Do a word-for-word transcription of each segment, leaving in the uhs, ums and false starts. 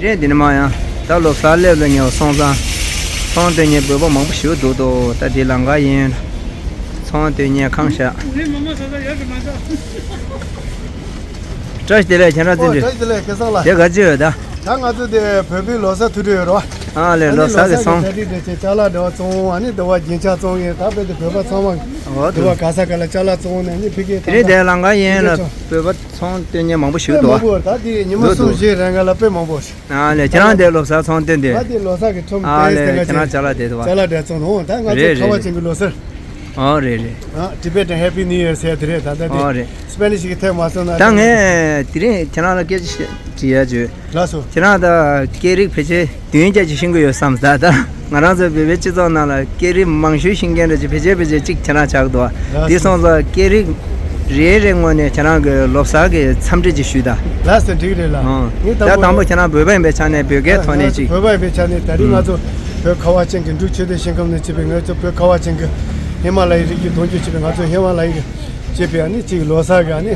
རེད། འདི་ནི་མ་ཡང་ད་ལོ་གསར་སླེབས་ལ་ཉེ་བ་སོང་ཙང་ཚོང་སྟོན་མཁན་བོད་པ་མང་པོ་ཞིག་འདུག་དོ། ད་འདི་ལམ་ཁ་ཡིན། ཚོང་སྟོན་མཁན་ཁང་ཤག་བཀྲ་ཤིས་བདེ་ལེགས། ཁྱེད་རང་ཚོ་འདི། ཨོ། བཀྲ་ཤིས་བདེ་ལེགས། སྐལ་བཟང་ལགས། དེ་ག་ཅི་ཡོད་ད། ད་ང་ཚོ་དེ་བོད་པའི་ལོ་གསར་ཐུག་འགྲོ་ཡོད་རོ། ཨ་ལས། ཨ་ནི་ལོ་གསར་གྱི་ཚོང་། ལོ་གསར་གྱི་གྲ་སྒྲིག་འདྲ་བྱས། ཅ་ལག་འདྲ་བ་བཙོང་། ཨ་ནི་འདི་བ་རྒྱན་ཆ་བཙོང་ཡིན། ད་བོད་དུ་བོད་པ་ཚང་མ། འོ་འདི་བ་ག་ས་ག་ལ་ཅ་ལག་བཙོང་ནས་ཨ་ནི་ཕ་གིར། དེ་རིང་དེ་ལམ་ཁ་ཡིན་ལ་བོད་པ་ཚོང་སྟོན་མཁན་མང་པོ་ཞིག་དཔེ་འདུག་མང་པོ། ད་དེ་ཉི་མ་འདུག་གསུམ་འདུག་བཞི་རིང་ག་ལ་དཔེ་མང་པོ་ཞིག་ཨ་ལས། ཁྱེད་རང་དེ་ལོ་གསར་ཚོང་སྟོན་དེ། ད་དེ་ལོ་གསར་གྱི་ཁྲོམ། ཨ་དེ་ལས། ཁྱེད་རང་ཅ་ལག་དེ་འདུག་བ། ཅ་ལག་འདྲ་བཙོང་ནོ། ད་ང་ཚོ། རེད་རེད། ཁ་བ་ཅན་གྱི་ལོ་གསར། ཨོ་རེད་རེད། ཨ། Tibetan Happy New Year ཟེར་དེ་རེད། ད་ལྟ་དེ། ཨོ་རེད། སྤེ་ནི་ཞིག་གི་ཐད་མ་སོང་ན། ད་ངས་དེ་རིང་ཁྱེད་རང་ལ་སྐད་ཆ་ཞིག་དྲི་ཡ་བྱོས། ལགས་སོ། ཁྱེད་རང་ད་སྐད་རིགས་ཕལ་ཆེར་བདུན་བརྒྱ་ཅིག་ཤེས་ཀྱི་ཡོད་བསམ། ད་ད་ང་རང་ཚོ་བོད་པའི་སྤྱི་ཚོགས་ནང་ལ་སྐད་རིགས་མང་ཤོས་ཤེས་མཁན་འདྲ་ཅིག་ཕལ་ཆེར་ཕལ་ཆེར་གཅིག་ཁྱེད་རང་ཆགས་འདུག་བ། ལགས་སོ། དེ་སོང་ཙང་སྐད་རིགས་རེ་རེ་ངོས་ནས་ཁྱེད་རང་གི་ལོ་གསར་གྱི་འཚམས་འདྲི་ཅིག་ཞུས་ད། ལགས་སོ། འགྲིག་རེད་ལགས། ཨང་། ངས་ད་དང་པོ་ཁྱེད་རང་བོད་པ་ཡིན་པའི་ཆ་ནས་བོད་སྐད་ཐོག་ནས་ཅིག་བོད་པ་ཡིན་པའི་ཆ་ནས་ད་རིང་ང་ཚོ་བོད་ཁ་བ་ཅན་གྱི་འབྲུག་ཆོས་ལྡན་ཞིང་ཁམས་ནས་བྱས་པའི་ང་ཚོ་བོད་ཁ་བ་ཅན་གྱི་ཧི་མ་ལ་ཡའི་རི་རྒྱུད་གདུང་རྒྱུད་བྱས་པའི་ང་ཚོ་ཧི་མ་ལ་ཡའི་བྱས་པའི་ཨ་ནི་ཅིག་ལོ་གསར་གྱི་ཨ་ནི་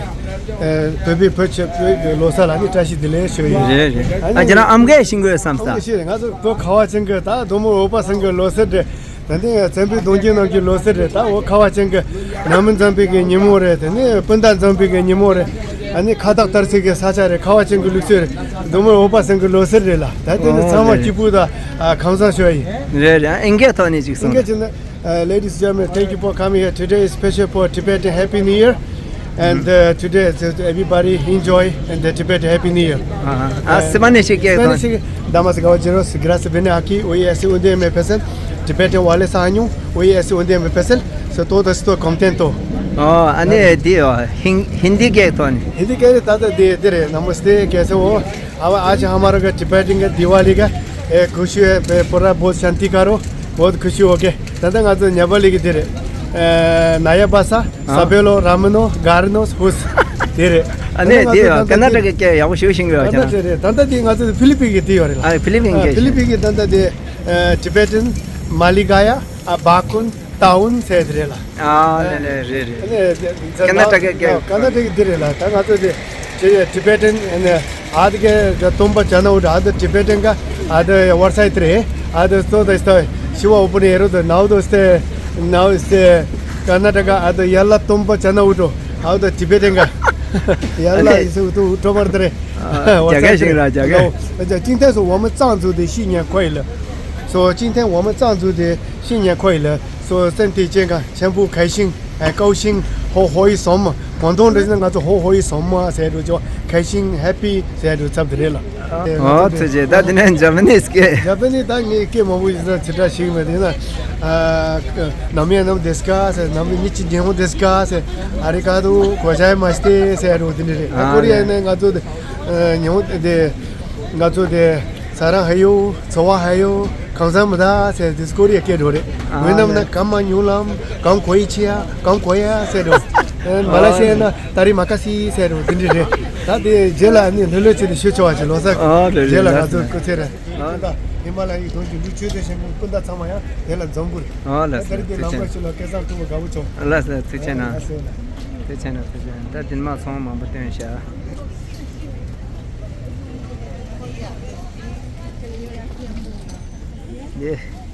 བོད་པའི་བོད་ཆོས་བོད་ཀྱི་ལོ་གསར་ལ་ཨ་ནི་བཀྲ་ཤིས་བདེ་ལེགས་ཞུ་ཡིན། རེད་རེད། ཨ་ནི་ཨ། ཁྱེད་རང་ཨམ་སྐད་ཤེས་ཀྱི་ཡོད་བསམ་ས། ཨམ་སྐད་ཤེས་རེད། ང་ཚོ་བོད་ཁ་བ་ཅན་གྱི་ད་དོ་མོ་འོད་པ་སེང་གེ་ལོ་གསར་རེད། ད་ནི་བཙན་པོའི་གདུང་རྒྱུད་རྣམས་ཀྱི་ལོ་གསར་རེད། ད་འོ་ཁ་བ་ཅན་གྱི་ནང་མི་འཛོམས་པའི་གི་ཉིན་མོ་རེད། དེ་ནི་སྤུན་ཟླ་འཛོམས་པའི་གི་ཉིན་མོ་རེད། ཨ་ནི་ཁ་བཏགས་དར་ཚིག་གི་ས་ཆ་རེད། ཁ་བ་ཅན་གྱི་ལུགས་སྲོལ་རེད། དོ་མོ་འོད་པ་སེང་གེ་ལོ་གསར་རེད་ལ། ད་དེ་ནི། ཨོ། ཚང་མ། རེད། སྐྱིད་པོ་དང་། ཨ། ཁམས་བཟང་ཞུ་བ་ཡིན། རེད་རེད། ཨ། ཨིན་སྐད་ཐོག་ནས་ཅིག་གསུངས། ཨིན་སྐད་ཅིག་ན། Uh, ladies and gentlemen, thank you for coming here. Today is special for Tibetan Happy New Year. And, uh, today, uh, everybody enjoy and the Tibetan Happy New Year. ཨ། སི་པ་ནི་ཤི་སྐད་ཐོག་ནས། Spanish, damas y caballeros, gracias por venir aquí. Hoy es un día muy especial. Tibetan vale año. Hoy es un día muy especial. So todo esto contento. ཨོ། ཨ་ནི་དེ། ཨོ། ཧིན། ཧིན་དི་སྐད་ཐོག་ནས། ཧིན་དི་སྐད་ད་ལྟ་དེ་དེ་རེད། Namaste, kaise ho? अब आज हमारा का Tibetan का दिवाली का, ए, खुशी है, ए, पूरा बहुत शांति करो, बहुत खुशी हो गए। ད་ལྟ་ང་ཚོ་ནེ་པ་ལི་གི་དེ་རེད། ཨ། Naya basa, ཨ། Sabelo, Ramno, Garnos, Hus དེ་རེད། ཨ་ནི་ད་ལྟ་དེ་ང་ཚོ་ཀར་ན་ཊ་ཀའི་སྐད་ཡག་པོ་ཞེ་པོ་ཤེས་ཀྱི་ཡོད་ཀར་ན་ཊ་ཀ་རེད། ད་ལྟ་དེ་ང་ཚོ་ཕི་ལི་པིན་གི་དེ་ཡོད་རེད་ལ། ཨ། ཕི་ལི་པིན་གི། ཕི་ལི་པིན་གི་ད་ལྟ་དེ། ཨ། Tibetan, Maligaya, ཨ། Bakun, Taun ཟེར་དེ་རེད་ལ། ཨ། ལེ་ལེ། རེད་རེད། ཀར་ན་ཊ་ཀའི་སྐད། ཀར་ན་ཊ་ཀའི་དེ་རེད་ལ། ད་ང་ཚོ་དེ་ཅི་ཡ་Tibetan, ཨ་ནི་ཨ་དེ་ག་ཏོམ་པ་ཅ་ན་འུ་ཏོ། ཨ་དེ་Tibetan ག་ཨ་དེ་ཝར་སའི་ཏི་རེད། ཨ་དེ་སྟོ་དེ་སྟོ་ཤི་བ་ཨོ་པོ་ནི་ཨེ་རོ་དེ་ནའུ་དོ་སྟེ་ནའུ་སྟེ་ཀར་ན་ཊ་ཀ་ཨ་དེ་ཡ་ལ་ཏོམ་པ་ཅ་ན་འུ་ཏོ། ཨ་དེ་Tibetan ག་ཡ་ལ་ཨི་སུ་ཏུ་ཨུ་ཏོ་མར་དེ་རེད། ཨ། རྒྱ་སྐད་ཤིག་ར། རྒྱ་སྐད། 今天是我们藏族的新年快乐。说今天我们藏族的新年快乐。说身体健康，全部开心，哎，高兴，好好一生嘛。广东人呢，俺说好好一生嘛，才就叫开心，happy，才就差不多了。ཨོ། ཐུགས་རྗེ་ཆེ། ད་དེ་ནས་ཇ་པ་ནིས་སྐད། ཇ་པ་ནིས་ད་ངས་སྐད་མང་པོ་ཡིན་ཙང་ཅི་འདྲ་ཞིག་མེད། དེ་ན། ཨ། ནམ་ཡང་ནམ་དེ་སྐ་ཟེར། ནམ་ཉི་ཅི་ཉི་ཧོང་དེ་སྐ་ཟེར། ཨ་རི་ཀ་དུ་གོ་ཇའི་མ་སྟེ་ཟེར་རོ། དེ་འདྲ་རེད། ཨ། ཀོ་རི་ཡ་ནས་ང་ཚོ་དེ། ཨ། ཉི་ཧོང་དེ། ང་ཚོ་དེ། ས་ར་ཧ་ཡོ། ཚོ་བ་ཧ་ཡོ། ཁང་ས་མི་ད་ཟེར་དེ་ཀོ་རི་ཡ་སྐད་འགྲོ་རེད། ཨ། ཝེ་ནམ་ན་གང་མ་ཉུང་ལམ་གང་གོ་ཡི་ཆི་ཡ་གང་གོ་ཡ་ཟེར་རོ། ཨ། མ་ལ་ཤི་ཡ་ན་ཏ་རི་མ་ཀ་སི་ཟེར་རོ། དེ་འདྲ་རེད། ད་དེ་རྗེས་ལ་ནི་ལྷོད་ལྷོད་བྱས་ཏེ་ཤོད་ཆོག་པ་ཅིག་ལོ་གསར། ཨ། རེད་རེད། རྗེས་ལ་ང་ཚོ་སྐུ་ཚེ་རིང་། ཨ། ཧི་མ་ལ་ཡའི་གདུང་རྒྱུད་འབྲུག་ཆོས་སྡེ་ཆེན་མོའི་སྤུན་ཟླ་ཚང་མ་ཡང་དེ་ལ་འཛོམས་དགོས། ཨ། ལགས་སོ། ད་རེས་དེ་ཐུགས་རྗེ་ལམ་ཁ་ཆེ། ཞིག་ལ་སྐལ་བཟང་ཐུབ་པ་དགའ་བོ་བྱུང་། ལགས་སོ། ཐུགས་རྗེ་གནང་། ལགས་སོ། ཐུགས་རྗེ་གནང་། ཐུགས་རྗེ་གནང་། ད་དེ་མ་ཚོང་མང་པོ་བཏོན་བཞག། ཡེ།